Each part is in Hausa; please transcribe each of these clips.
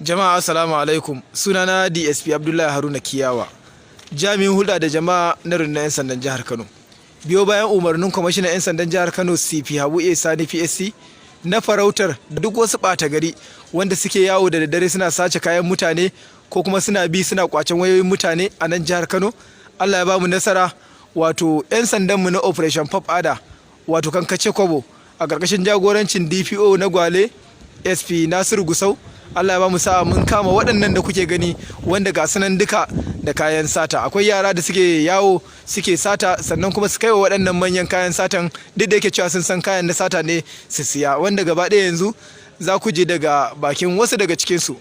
Jama'a, assalamu alaikum. Sunana DSP Abdullahi Haruna Kiyawa, jami'in hulɗa da jama'a na rundunar 'yan sandan jihar Kano. Biyo bayan umarnin kwamishinan 'yan sandan jihar Kano, CP Habu A Sani PSC, na farautar duk wasu ɓata gari wanda suke yawo da daddare suna sace kayan mutane ko kuma suna bi suna kwacen wayoyin mutane a nan jihar Kano. Allah ya ba mu nasara, wato 'yan sandanmu na Operation Puff Adder, wato kankace kwabo, a ƙarƙashin jagorancin DPO na Gwale, SP Nasiru Gusau. Allah ya ba mu sa'a, mun kama waɗannan da kuke gani, wanda ga sunan duka da kayan sata. Akwai yara da suke yawo suke sata, sannan kuma su kai wa waɗannan manyan kayan satan, duk da yake cewa sun san kayan na sata ne, su siya, wanda gaba ɗaya yanzu za ku je daga bakin wasu daga cikinsu.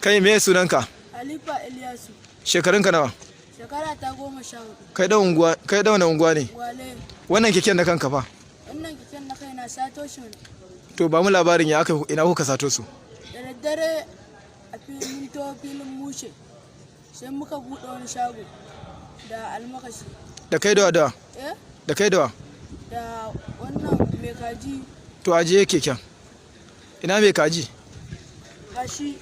Kai, me sunanka? Halifa Ilyasu. Shekarunka nawa? Shekara ta 14. Kai dan unguwa, kai dan wani unguwa ne? Gwale. Wannan keken na kanka fa? Wannan keken na kaina, sato shi ne. To, ba mu labarin ya aka, ina kuka sato su? Da daddare a filin to filin mushe, sai muka buɗe wani shago da almakashi. Da kai da wa da wa? Eh? Da kai da wa? Da wannan mai kaji. To, ajiye keken. Ina mai kaji? Gashi.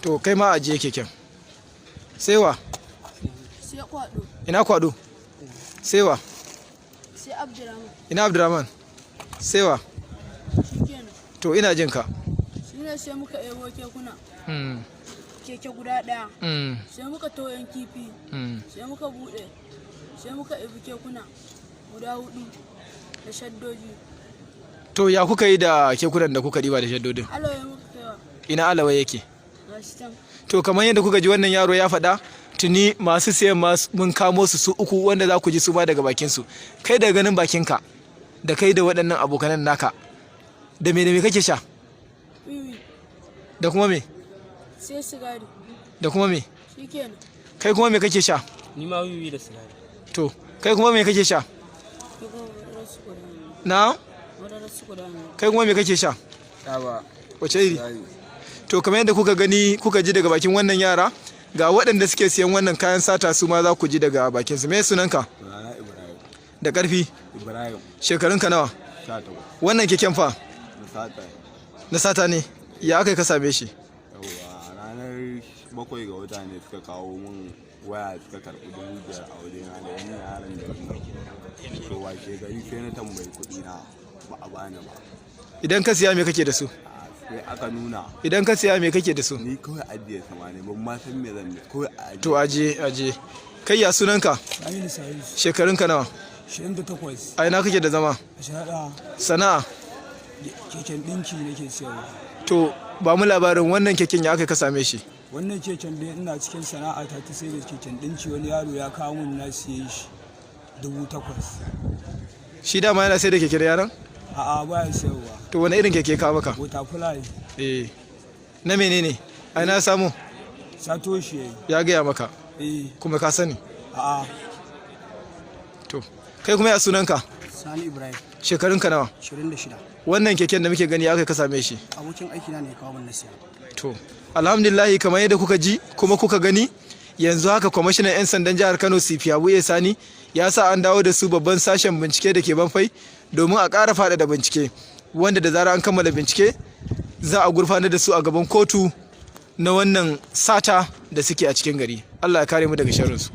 To, kai ma ajiye keken. Sai wa? Sai kwado. Ina kwado? Sai wa? Sai Abdurrahman. Ina Abdurrahman? Sai wa? Shikenan. To, ina jin ka. Shine sai muka ebo kekuna. Keke guda ɗaya. Sai muka to yan kifi. Sai muka buɗe. Sai muka ebi kekuna guda hudu da shaddoji. To, ya kuka yi da kekunan da kuka ɗiba da shaddodin? Alawa muka kaiwa. Ina Alawa yake? Gashi can. To, kamar yadda kuka ji wannan yaro ya faɗa, tuni masu siyan ma mun kamo su, su uku, wanda za ku ji su ma daga bakin su. Kai, daga ganin bakinka, da kai da waɗannan abokanan naka, da me da me kake sha? Wiwi. Da kuma me? Sai sigari. Da kuma me? Shikenan. Kai kuma me kake sha? Ni ma wiwi da sigari. To, kai kuma me kake sha? Na? Kai kuma me kake sha? Taba. Wace iri? To, kamar yadda kuka gani, kuka ji daga bakin wannan yara, ga waɗanda suke siyan wannan kayan sata, su ma za ku ji daga bakin su. Me sunanka? Sunana Ibrahim. Da ƙarfi. Ibrahim. Shekarunka nawa? 18. Wannan keken fa? Na sata. Na sata ne? Ya aka yi ka same shi? Yawwa, ranar 7 ga wata ne suka kawo min waya, suka karɓi 5,000 a wajena da wani yaron da ni. To, washe gari sai na tambayi kuɗi na, ba a bani ba. Idan ka siya, me kake da su? Sai aka nuna. Idan ka siya, me kake da su? Ni kawai ajiye sama ne, ban ma san me zan yi, kawai a ajiye. To, aje aje. Kai, ya sunanka? Aminu Salisu. Shekarunka nawa? 28. A ina kake da zama? A sharaɗa. Sana'a? Keken ɗinki nake siyarwa. To, ba mu labarin wannan keken, ya aka yi ka same shi? Wannan keken dai, ina cikin sana'a ta ta sai da keken ɗinki, wani yaro ya kawo mun, na siye shi 8,000. Shi dama yana sai da keke da yaran? A'a, baya siyarwa. To, wani irin keke ka maka? Butterfly. Eh, na menene? A ina samu? Sato shi yayi. Ya gaya maka? Eh. Kuma ka sani? A'a. To, kai kuma ya sunanka? Sani Ibrahim. Shekarunka nawa? 26. Wannan keken da muke gani, ya aka yi ka same shi? Abokin aikina ne ya kawo min, na siya. To, alhamdulillahi, kamar yadda kuka ji kuma kuka gani, yanzu haka kwamishinan 'yan sandan jihar Kano, CP Habu A Sani, ya sa an dawo da su babban sashen bincike da ke Banfai domin a ƙara faɗaɗa bincike, wanda da zarar an kammala bincike za a gurfanar da su a gaban kotu na wannan sata da suke a cikin gari. Allah ya kare mu daga sharrinsu.